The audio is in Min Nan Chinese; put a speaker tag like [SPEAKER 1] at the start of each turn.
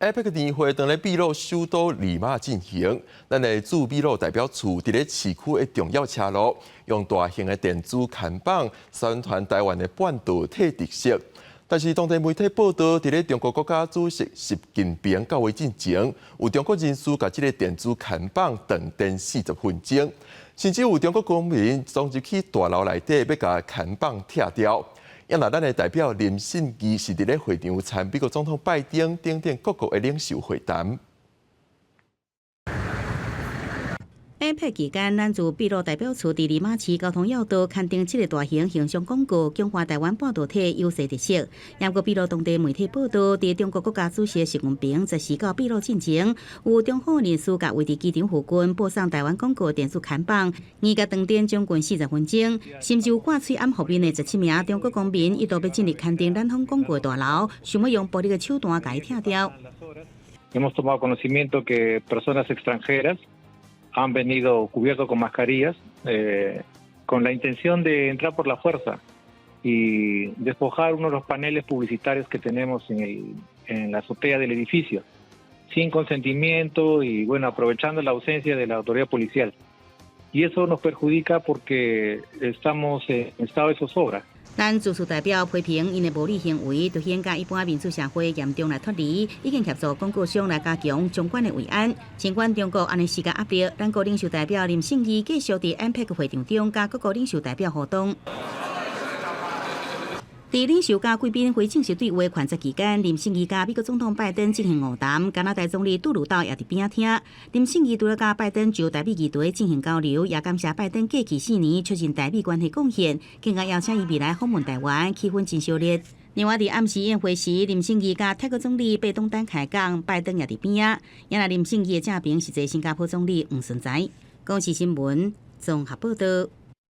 [SPEAKER 1] APEC 年會當咧秘魯首都利馬進行，咱的駐秘魯代表處佇咧市區的重要車路，用大型的電子看板宣傳台灣的半導體特色。但是當地媒體報道，佇咧中國國家主席習近平到位進前，有中國人士共這个電子看板斷電40分鐘，甚至有中國公民衝入去大樓內底，欲共看板拆掉。也若咱的代表林信義是佇咧會場參美國總統拜登等等各國的領袖會談。
[SPEAKER 2] APEC 期間，咱駐秘魯代表處佇利馬市交通要道刊登這个大型形象廣告，強化台灣半導體優勢特色。毋過秘魯當地媒體報道，佇中國國家主席習近平十四到秘魯進前，有中方人士共位佇機場附近播送台灣廣告電子看板，硬共斷電將近40分鐘，甚至有掛喙罨予面的17名中國公民一度欲進入刊登咱方廣告大樓，想欲用暴力的手段共伊拆掉。
[SPEAKER 3] Hemos tomado conocimiento que personas extranjeras han venido cubiertos con mascarillas con la intención de entrar por la fuerza y despojar uno de los paneles publicitarios que tenemos en la azotea del edificio, sin consentimiento y, bueno, aprovechando la ausencia de la autoridad policial. Y eso nos perjudica porque estamos en estado de zozobra.
[SPEAKER 2] 咱駐處代表批評𪜶的無禮行為，凸顯佮一般民主社會嚴重來脫離，已經協助廣告商來加強場館的維安。儘管中國按呢施加壓力，咱國領袖代表林信義繼續佇 APEC 會場中佮各國領袖代表互動。佇領袖佮貴賓非正式對話環節期間，林信義佮美國總統拜登進行會談，加拿大總理杜魯道也佇邊仔聽。林信義除了佮拜登就台美議題進行交流，也感謝拜登過去4年促進台美關係貢獻，更加邀請伊未來訪問台灣，氣氛真燒熱。另外，佇暗時宴會時，林信義佮泰國總理貝東丹開講，拜登也佇邊仔。也若林信義的正邊是坐新加坡總理黃循財。公視新聞綜合報道。